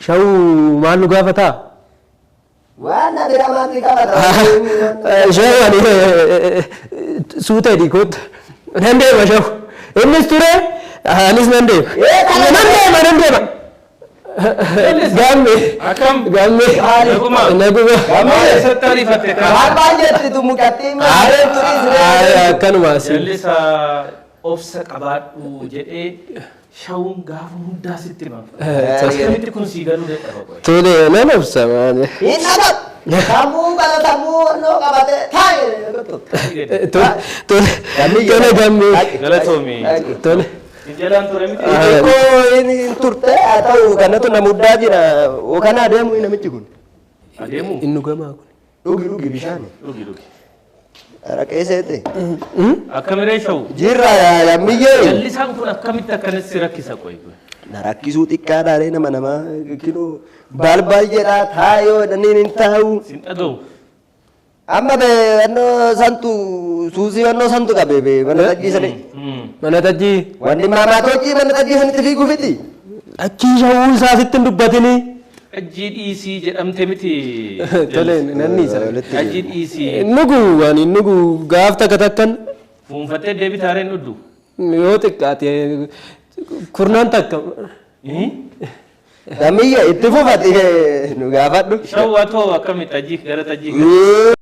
Shawuu maal nu gaafataa? Waan na bira maatti qabata. Shawuu ani suuta hidhii kootta. Nan deema shawu. Innis ture anis nan deema. Nan deema nan deema. Gaamme. Akkam? Gaamme. Naguma. Naguma. Maal eessatti ariifatte kana? Maal maal jetti tu mucattiin maal turis. Akkanuma asii. Jallisaa obsa qabaadhu jedhee shawuun gaafa hundaa sitti hima. Akkamitti kun sii galuu dadhaba qoy? Tole nan obsa maali. Hin dhagab. Sammuu kana sammuu onnoo qabate taa'e. Tole tole tole gaamme. Galatoomi. Tole. Hin jalaan ture miti. Xiqqoo hin turte haa ta'u kanatu na muddaa jira. Kana adeemu namichi kun. Adeemu. Inni gamaa kun. Dhugi dhugi bishaan. Dhugi dhugi. Araqee seete. Akkamiree shawu? Jirra lammiyyee. Jallisaan kun akkamitti akkanatti si rakkisa qoy? Na rakkisuu xiqqaadhaalee nama namaa kinoo balbal jedhaa taayoo jedhaniin hin taa'u. Sin dhaga'u. Amma be wannoo santu suusii wannoo santu qabe be mana xajjii sani. Mana xajjii. Wanni maamaatoochii mana xajjii sanitti fiiguu fiti. Achii shawuu isaa sitti hin dubbatinii. Xajjii dhiisii jedhamte miti. Tole nanni isa. Xajjii dhiisii. Nugu ani nugu gaaf takka takkan Fuunfattee deebitaareen dhuddu. Yoo xiqqaate kurnaan takka. Lammiyyee itti fufati nu gaafadhu. Shawwaa too akkamitti xajjii gara xajjii?